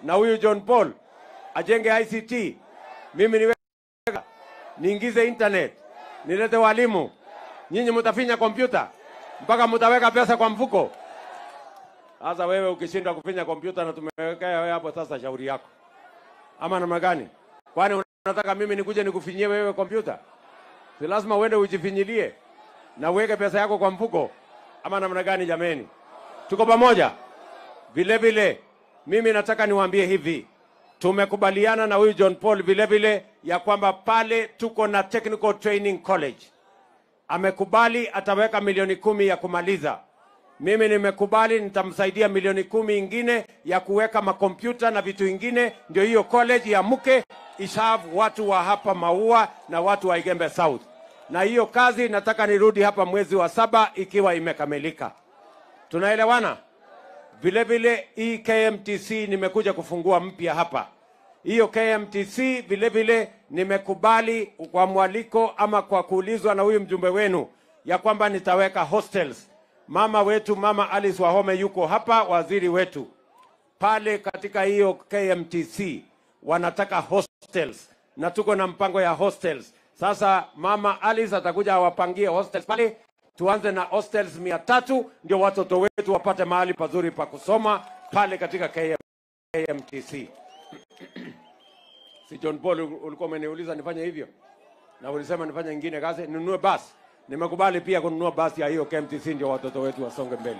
Na huyu John Paul ajenge ICT, mimi niwe niingize internet, nilete walimu, nyinyi mtafinya kompyuta mpaka mtaweka pesa kwa mfuko. Sasa wewe ukishindwa kufinya kompyuta na tumewekea wewe hapo, sasa shauri yako, ama namna gani? Kwani unataka mimi nikuje nikufinyie wewe kompyuta? Si lazima uende ujifinyilie na uweke pesa yako kwa mfuko, ama namna gani? Jameni, tuko pamoja? Vile vile mimi nataka niwaambie hivi, tumekubaliana na huyu John Paul vile vile ya kwamba pale tuko na Technical Training College. Amekubali ataweka milioni 10 ya kumaliza. Mimi nimekubali nitamsaidia milioni 10 ingine ya kuweka makompyuta na vitu ingine, ndio hiyo college ya mke iserve watu wa hapa Maua na watu wa Igembe South. Na hiyo kazi nataka nirudi hapa mwezi wa saba ikiwa imekamilika. Tunaelewana? Vile vile hii KMTC nimekuja kufungua mpya hapa. Hiyo KMTC vile vile nimekubali kwa mwaliko ama kwa kuulizwa na huyu mjumbe wenu ya kwamba nitaweka hostels. Mama wetu, Mama Alice Wahome, yuko hapa, waziri wetu pale katika hiyo KMTC wanataka hostels na tuko na mpango ya hostels. Sasa Mama Alice atakuja awapangie hostels pale, tuanze na hostels 300 ndio watoto wetu wapate mahali pazuri pa kusoma pale katika KMTC. Si John Paul ulikuwa umeniuliza nifanye hivyo na ulisema nifanye ingine kazi, ninunue basi. Nimekubali pia kununua basi ya hiyo KMTC ndio watoto wetu wasonge mbele.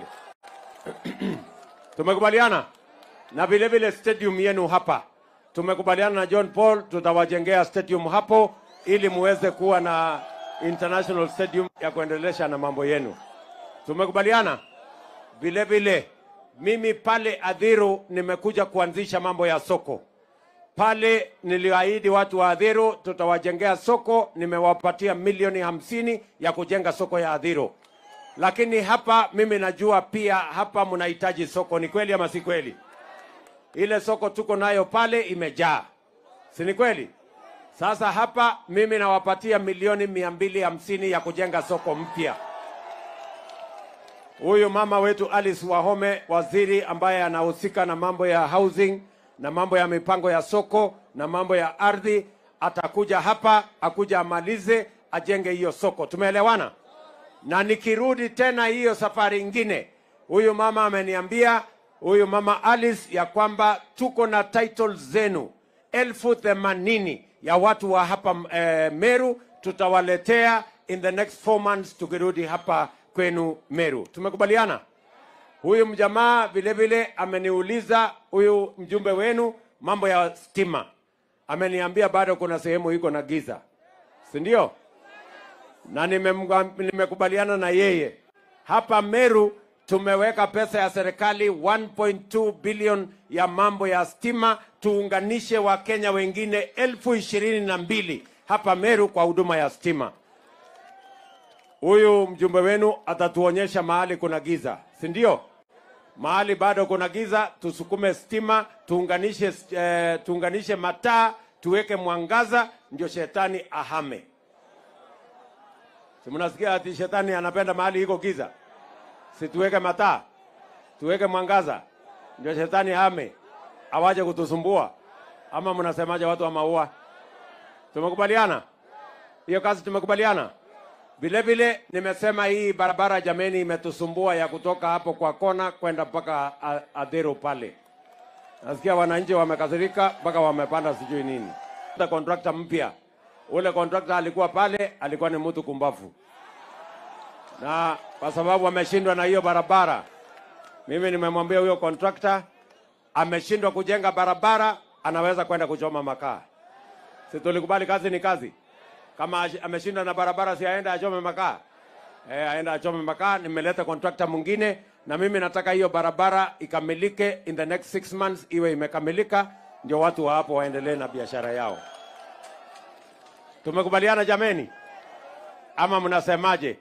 Tumekubaliana na vile vile stadium yenu hapa, tumekubaliana na John Paul tutawajengea stadium hapo ili muweze kuwa na international stadium ya kuendelesha na mambo yenu. Tumekubaliana vile vile. Mimi pale Uthiru nimekuja kuanzisha mambo ya soko pale. Niliahidi watu wa Uthiru tutawajengea soko, nimewapatia milioni 50 ya kujenga soko ya Uthiru. Lakini hapa mimi najua pia hapa mnahitaji soko, ni kweli ama si kweli? Ile soko tuko nayo pale imejaa, si ni kweli? Sasa hapa mimi nawapatia milioni 250 ya kujenga soko mpya. Huyu mama wetu Alice Wahome, waziri ambaye anahusika na mambo ya housing na mambo ya mipango ya soko na mambo ya ardhi, atakuja hapa akuja amalize ajenge hiyo soko. Tumeelewana? Na nikirudi tena hiyo safari ingine, huyu mama ameniambia, huyu Mama Alice, ya kwamba tuko na title zenu 80,000 ya watu wa hapa Meru, tutawaletea in the next 4 months tukirudi hapa kwenu Meru. Tumekubaliana? Huyu mjamaa vile vile ameniuliza, huyu mjumbe wenu, mambo ya stima. Ameniambia bado kuna sehemu iko na giza, si ndio? Na nimekubaliana na yeye hapa Meru tumeweka pesa ya serikali 1.2 billion ya mambo ya stima, tuunganishe Wakenya wengine 22,000 hapa Meru kwa huduma ya stima. Huyu mjumbe wenu atatuonyesha mahali kuna giza, si ndio? Mahali bado kuna giza, tusukume stima, tuunganishe mataa, tuweke mwangaza, ndio shetani ahame. Si mnasikia ati shetani anapenda mahali iko giza? Si tuweke mataa, tuweke mwangaza, ndio shetani hame, awaje kutusumbua. Ama mnasemaje, watu wa Maua? Tumekubaliana hiyo kazi, tumekubaliana. Vile vile nimesema hii barabara, jameni, imetusumbua ya kutoka hapo kwa kona kwenda mpaka Uthiru pale. Nasikia wananchi wamekasirika mpaka wamepanda sijui nini. Hata contractor mpya, ule contractor alikuwa pale, alikuwa ni mtu kumbafu, na kwa sababu ameshindwa na hiyo barabara, mimi nimemwambia huyo contractor ameshindwa kujenga barabara, anaweza kwenda kuchoma makaa. Si tulikubali kazi ni kazi? Kama ameshindwa na barabara, si aende achome makaa? Eh, aende achome makaa. Nimeleta contractor mwingine, na mimi nataka hiyo barabara ikamilike in the next 6 months, iwe imekamilika, ndio watu wa hapo waendelee na biashara yao. Tumekubaliana, jameni, ama mnasemaje?